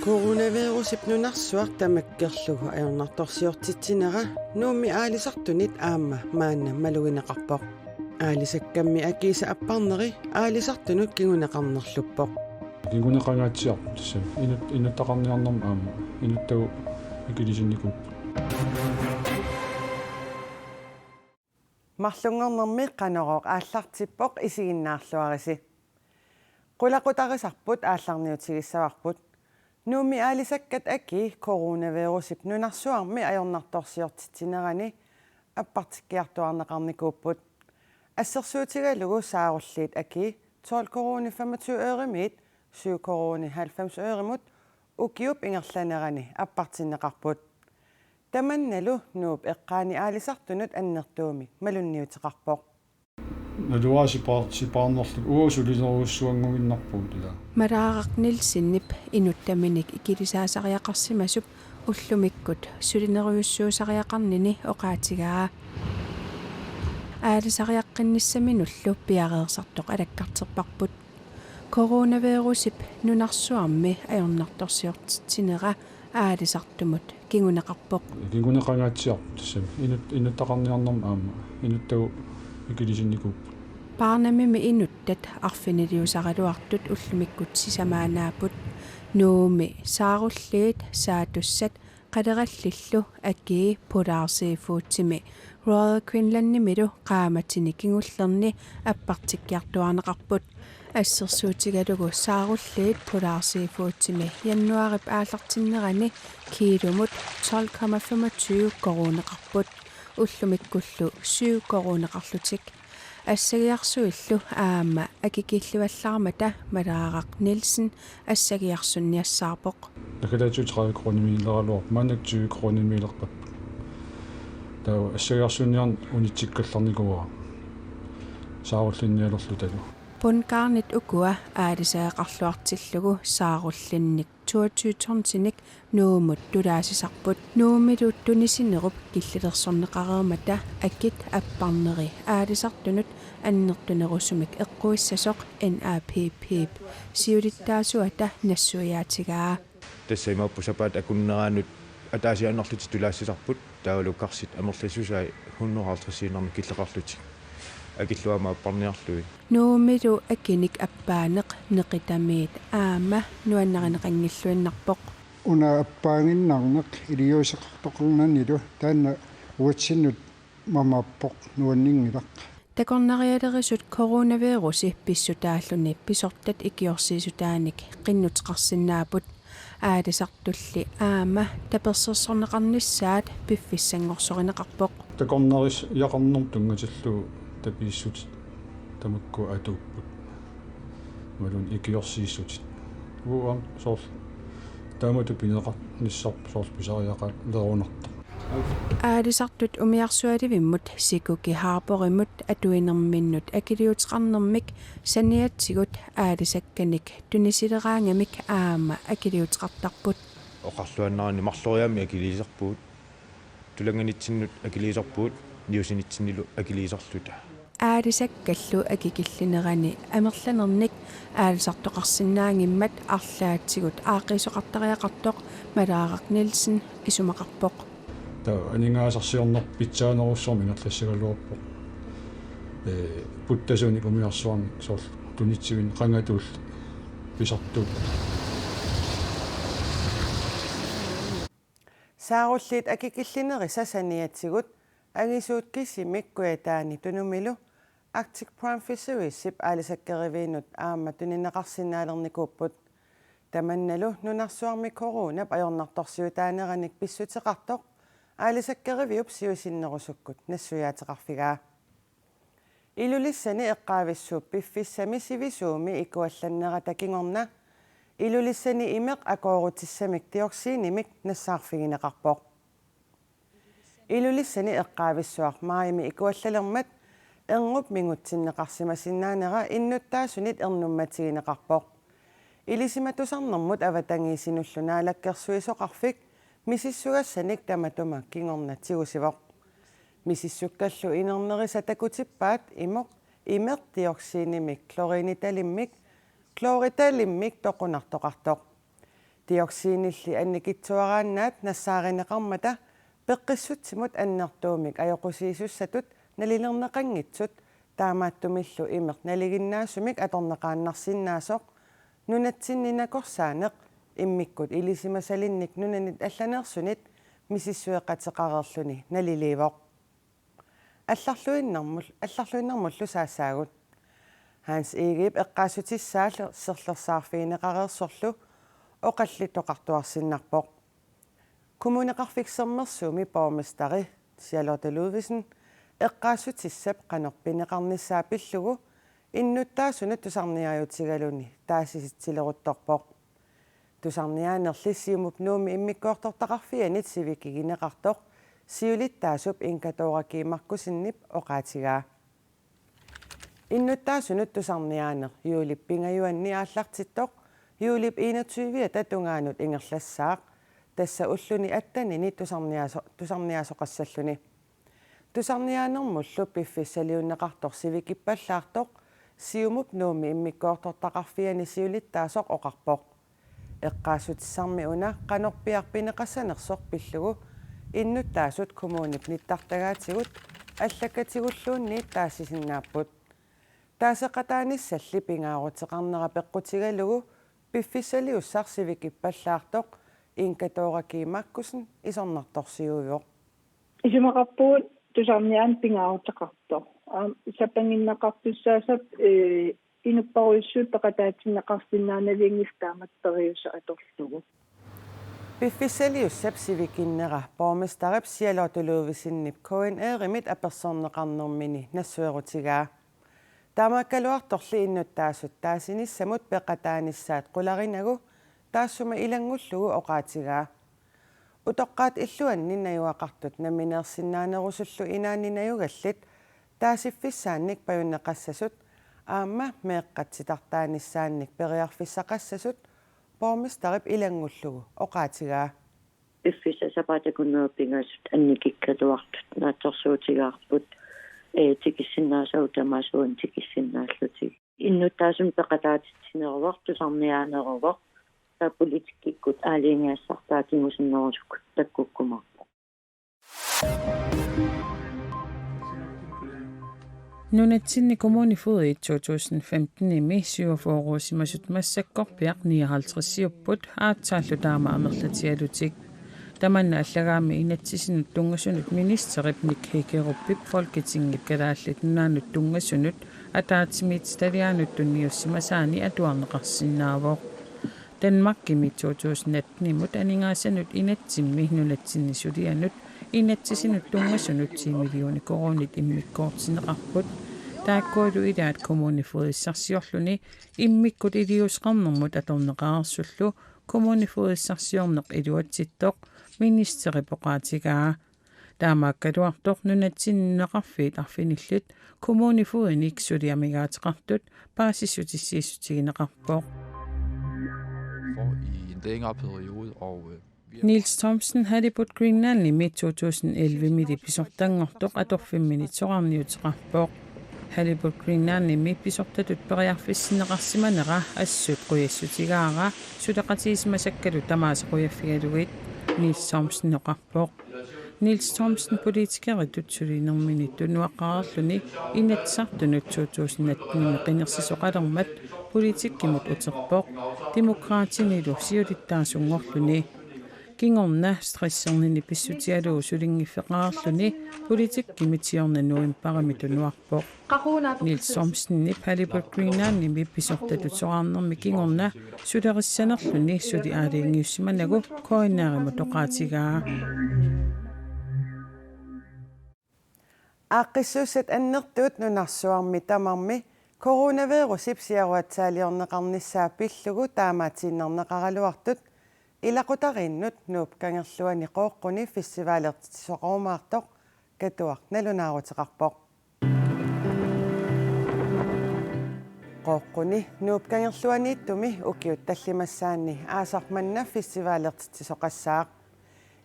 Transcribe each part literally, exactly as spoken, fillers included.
Coronavirusip nunarsuaq tamakkerlugu ajornartorsiortitsinera Nuummi aalisartunit aamma maanna malugineqarpoq. Aalisakkammi akiisa apparneri aalisartunut kinguneqarnerluppoq. Kinguneqangaatsiarpoq tassami. Inut-, inuttaqarniarnermut aamma. Inuttagut ikilisinnikuupput. Marlunngornermi Qanorooq aallartippoq, isiginnaarluarisi. Qulaqutarisarput aallarniutigissavarput. Nuummi aalisakkat akii coronavirusip nunarsuarmi ajornartorsiortitsinerani appartikkiartuaarneqarnikuupput. Assersuutigalugu saarulliit akii tolv koruunit femogtyve øremiit syv koruunit halvfems øremut ukiup ingerlanerani appartinneqarput. Tamannalu Nuup eqqaani aalisartunut annertuumik malunniuteqarpoq. Naluara sipaar-, sipaarnerlugit uagut sulinerujussuannguinnarpugut ilaa. Malaaraq Nielsenip inuttaminik ikilisaasariaqarsimasup ullumikkut sulinerujussuusariaqarnini oqaatigaa. Aalisariaqqinnissaminnullu piareersartoq alakkarterparput. Coronavirusip nunarsuarmi ajornartorsiortitsinera aalisartumut kinguneqarpoq. Kinguneqangaatsiarpoq tassami. Inut-, inuttaqarniarnermut aamma. Inuttagut ikilisinnikuupput. Paarnamimi inuttat arfiniliusaraluartut ullumikkut sisamaannaapput. Nuummi saarulliit, saatussat, qalerallillu akii Polar Seafoodimi Royal Greenlandimilu qaammatini kingullerni appartikkiartuaarneqarput. Assersuutigalugu saarulliit Polar Seafoodimi januaarip aallartinnerani kiilumut tolv komma femogtyve koruuneqarput, ullumikkullu syv koruuneqarlutik. Assagiarsuillu aamma akikillivallaarmata Malaaraq Nielsen assagiarsunniassaarpoq. Nakalaatsuut tredive koruunimiileraluarput, maannakkut tyve koruunimiilerpapput. Taava assagiarsunniarneq unitsikkallarnikuuara saarullinnialerlutalu. Bundgarnit ukua aalisagaqarluartillugu saarullinnik toogtyve tonsinik Nuummut tulaasisarput. Nuummilu tunisinerup killilersorneqareermata akit apparneri aalisartunut annertunerusumik eqquissasoq N A P P-p siulittaasuata nassuiaatigaa. Tassa imaappoq sapaatip akunneranut ataasiinnarlutik tulaassisarput, taavalu karsit amerlassusaat hundrede og halvtreds sinnarmik killeqarlutik. Akillu aamma apparniarlugit. Nuummilu akinik appaaneq neqitamiit aamma nuannarineqanngilluinnarpoq. Una appaaginnarneq iliuuseqartoqarnanilu taanna uatsinnut mamaappoq, nuanninngilaq. Takornarialerisut coronavirusi pissutaalluni pisortat ikiorsiissutaanik qinnuteqarsinnaapput. Aalisartulli aamma tapersersorneqarnissaat piffissanngorsorineqarpoq. Takornariaqarnermut tunngatillugu tapiissutit tamakku atuupput. Imaluunniit ikiorsiissutit. Uanga soorlu taamatut pineqarnissarput soorlu pisariaqalerunartoq. Aalisartut umiarsualivimmut Sikuki Harborimut atuinerminnut akiliuteqarnermik saniatigut aalisakkanik tunisileraangamik aamma akiliuteqartarput. Oqarluaannarani marloriaammik akiliisarpugut, tulanganitsinnut akiliisarpugut, niusinitsinnilu akiliisarluta. Aalisakkallu akikillinerani amerlanernik aalisartoqarsinnaanngimmat arlaatigut aaqqiisoqartariaqartoq Malaaraq Nielsen isumaqarpoq. Taava aningaasarsiornerput pitsaanerusumik ingerlassagaluarpoq. Ee, puttasunik umiarsuarnik soorlu tunitsivinik qangatulli pisartuupput. Saarulliit akikillinerisa saniatigut angisuut kisimik Kujataani Tunumilu Arctic Prime Fisheries-ip aalisakkeriviinut aamma tunineqarsinnaalernikuupput. Tamannalu nunarsuarmi coronap ajornartorsiutaaneranik pissuteqartoq aalisakkeriviup siusinnerusukkut nassuiaateqarfigaa. Ilulissani eqqaavissuup piffissami sivisuumi ikuallannerata kingorna Ilulissani imeq akoorutissamik dioxinimik nassaarfigineqarpoq. Ilulissani eqqaavissuaq maajimi ikuallalermat erngup mingutsinneqarsimasinnaanera innuttaasunit ernummatigineqarpoq. Ilisimatusarnermut avatangiisinullu Naalakkersuisoqarfik misissugassanik tamatuma kingorna tigusivoq. Misissukkallu inernerisa takutippaat imoq, imeq dioxinimik klorinitalimmik, kloritalimmik toqunartoqartoq. Dioxinilli annikitsuaraannaat nassaarineqarmata peqqissutsimut annertuumik ajoqusiisussatut nalilerneqanngitsut, taamaattumillu imeq nalinginnaasumik atorneqaannarsinnaasoq, nunatsinni nakorsaaneq immikkut ilisimasalinnik nunanit allanersunit misissueqateqareerluni naliliivoq. Allarluinnarmul-, allarluinnarmullu saassaagut. Hans Egedep eqqaassutissaa serlersaarfigineqareersorlu oqallittoqartuarsinnarpoq. Kommuneqarfik Sermersuumi borgmesteri Charlotte Ludvigsen eqqaassutissap qanoq pineqarnissaa pillugu innuttaasunut tusarniaajutigaluni taasisitsileruttorpoq. Tusarniaanerli Siumup Nuummi immikkoortortaqarfianit sivikigineqartoq siulittaasup Inga Dora G. Markussenip oqaatigaa. Innuttaasunut tusarniaaneq juulip pingajuanni aallartittoq juulip enogtyviata tungaanut ingerlassaaq, tassa ulluni attenini tusarniaaso-, tusarniaasoqassalluni. Tusarniaanermullu piffissaliunneqartoq sivikippallaartoq Siumup Nuummi immikkoortortaqarfiani siulittaasoq oqarpoq. Eqqaassutissarmi una qanorpiaq pineqassanersoq pillugu innuttaasut kommunip nittartagaatigut allakkatigulluunniit taasisinnaapput. Taaseqataanissalli pingaaruteqarnera peqqutigalugu piffissaliussaq sivikippallaartoq Inga Dora G. Markussen isornartorsiuivoq. Isumaqarpugut tusarniaaneq pingaaruteqartoq. Aamma sapinnginneqartussaassaaq, ee, inupparujussuit peqataatinneqarsinnaanavianngillat taamatut periuseq atorlugu. Piffissaliussap sivikinnera borgmesterip Charlotte Ludvigsenip K N R-imit apersorneqarnermini nassuerutigaa. Taamaakkaluartorli innuttaasut taasinissamut peqataanissaat qularinagu taassuma ilanngullugu oqaatigaa. Utoqqaat illuanni najugaqartut nammineersinnaanerusullu inaanni najugallit taasiffissaannik pajunneqassasut aamma meeqqat titartaanissaannik periarfissaqassasut borgmesterip ilanngullugu oqaatigaa. Piffissaq sapaatip akunneri pingasut annikikkaluartut naatsorsuutigaarput, ee, tikissinnaasagut tamaasa uani tikissinnaallutik. Innuttaasumik peqataatitsineruvoq, tusarniaaneruvoq, taava politikkikkut aalajangigassartaa kingusinnerusukkut takkukkumaarpoq. Nunatsinni kommunefogedit to tusind femten-imi syvogfyrre-usimasut massakkorpiaq nioghalvtreds-iupput, aatsaallu taama amerlatigalutik. Tamanna allagaami inatsisinut tunngasunut ministerip Nick Hækkerupip Folketingip Kalaallit Nunaannut tunngasunut ataatsimiititaliaanut tunniussimasaani atuarneqarsinnaavoq. Danmarkimi to tusind atten-imut aningaasanut inatsimmi nunatsinni sulianut inatsisinut tunngasunut ti millioner koruunit immikkoortinneqarput. Taakkualu ilaat kommunefogedissarsiorluni immikkut iliuuseqarnermut atorneqareersullu kommunefogedissarsiorneq iluatsittoq, ministerip oqaatigaa. Taamaakkaluartoq nunatsinni nunaqarfiit arfinillit kommunefogedinik suli amigaateqartut paasissutissiissutigineqarpoq. For i en længere periode, og, øh, vi har Niels Thomsen Halibut Greenlandimi to tusind elleve-mili pisortanngortoq atorfimminit soraarniuteqarpoq. Halibut Greenlandimi pisortatut periarfissinneqarsimanera assut qujassutigaara suleqatigisimasakkalu tamaasa qujaffigalugit, Niels Thomsen oqarpoq. Niels Thomsen politikeritut sulinermini tunuaqqareerluni Inatsisartunut to tusind atten-imi qinersisoqalermat politikkimut uterpoq, Demokraatinilu siulittaasunngorluni. Kingorna stressernini pissutigalugu sulinngiffeqareerluni politikkimit siorna novembarimi tunuarpoq. Niels Thomsenip Halibut Greenlandimi pisortatut soraarnermi kingorna sulerissanerluni suli aalajangiussimanagu K N R-imut oqaatigaa. Aaqqissuussat annertuut nunarsuarmi tamarmi coronavirusip siaruatsaaliorneqarnissaa pillugu taamaatiinnarneqaraluartut ilaqutariinnut Nuup Kangerluani Qooqquni festivalertitsisoqarumaartoq Katuaq nalunaaruteqarpoq. Qooqquni Nuup Kangerluaniittumi ukiut tallimassaanni aasaq manna festivalertitsisoqassaaq.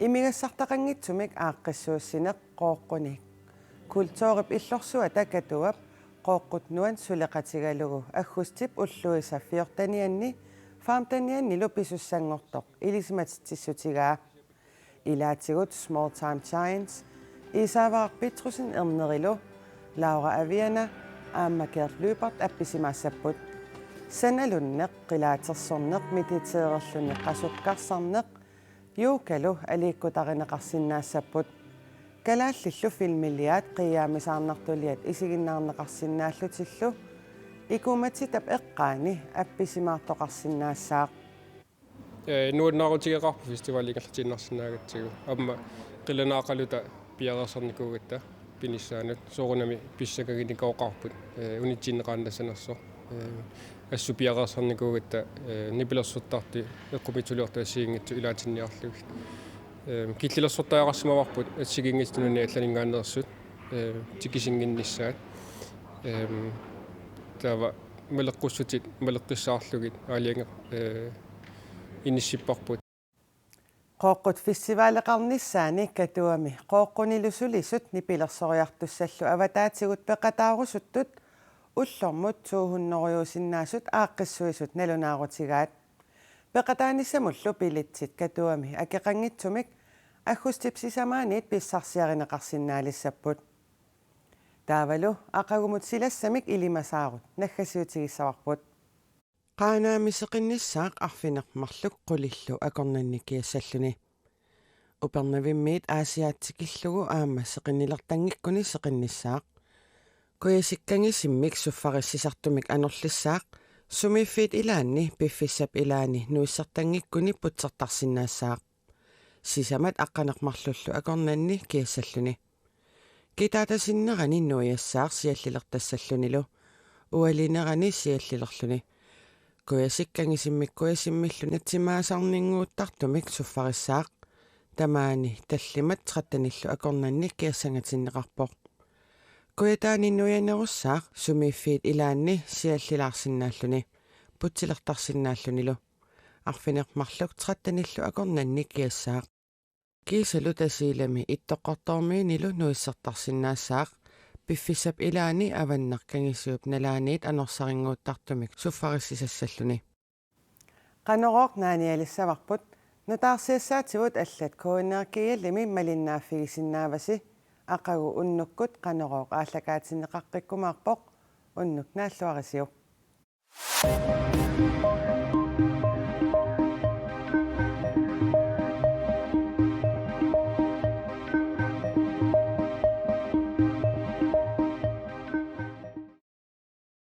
Imigassartaqanngitsumik aaqqissuussineq Qooqquni kulturip illorsuata Katuap Qooqqut Nuan suleqatigalugu aggustip ulluisa fjortenianni femteniannilu pisussanngortoq ilisimatitsissutigaa. Ilaatigut Small Time Giants, Iisaavaaq Petrussen Ernerilu, Laura Aviana aamma Gert Lyberth appisimaassapput. Sanalunneq, qilaatersorneq, mediteererluni qasukkarsarneq, yogalu aliikkutarineqarsinnaassapput. Kalaallillu filmiliaat qiiaamisaarnartuliat isiginnaarneqarsinnaallutillu ikumatsitap eqqaani appisimaartoqarsinnaassaaq. Ee, nuannaarutigeqaarput festivali ingerlatiinnarsinnaagatsigu. Aamma qilanaaqaluta piareersarnikuugatta pinissaanut soorunami pissangaginnikooqaarput, ee, unitsinneqaannassanersoq. Ee, assut piareersarnikuugatta, ee, nipilersortartut eqqumiitsuliortut assigiinngitsut ilaatinniarlugit. Ee, killilersortariaqarsimavarput assigiinngitsut nunani allaninngaanneersut, ee, tikisinnginnissaat. Ee, taava maleqqussutit maleqqissaarlugit aalajange-, ee, inissipparput. Qooqqut festivaleqarnissaani Katuami Qooqqunilu sulisut nipilersoriartussallu avataatigut peqataarusuttut ullormut to hundredesinnaasut aaqqissuisut nalunaarutigaat. Peqataanissamullu billetsit Katuami akeqanngitsumik aggustip sisamaaniit pissarsiarineqarsinnaalissapput. Taavalu aqagumut silassamik ilimasaarut naggasiutigissavarput. Qaanaami seqinnissaaq arfineq-marluk qulillu akornanni kiassalluni. Upernavimmiit Aasiaat tikillugu aamma seqinnilertanngikkuni seqinnissaaq. Kujasikkanngisimmik suffarissisartumik anorlissaaq, sumiiffiit ilaanni piffissap ilaani nuissertanngikkuni putsertarsinnaassaaq. Sisamat aqqaneq-marlullu akornanni kiassalluni. Kitaata sinnerani nuiassaaq siallilertassallunilu. Ualinerani siallilerluni. Kujasikkanngisimmik kujasimmillu natsimaasarninnguuttartumik suffarissaaq. Tamaani tallimat trettenillu akornanni kiassangatinneqarpoq. Kujataani nuianerussaaq sumiiffiit ilaanni siallilaarsinnaalluni. Putsilertarsinnaallunilu. Arfineq-marluk trettenillu akornanni kiassaaq. Kiisalu Tasiilami Ittoqqortoormiinilu nuissertarsinnaassaaq, piffissap ilaani avannaq Kangisiup nalaaniit anorsarinnguuttartumik suffarissisassalluni. Qanorooq naanialissavarput, nutaarsiassaatigut allat K N R G L-imi malinnaaffigisinnaavasi, aqagu unnukkut Qanorooq aallakaatinneqaqqikkumaarpoq, unnuk naalluarisiuk.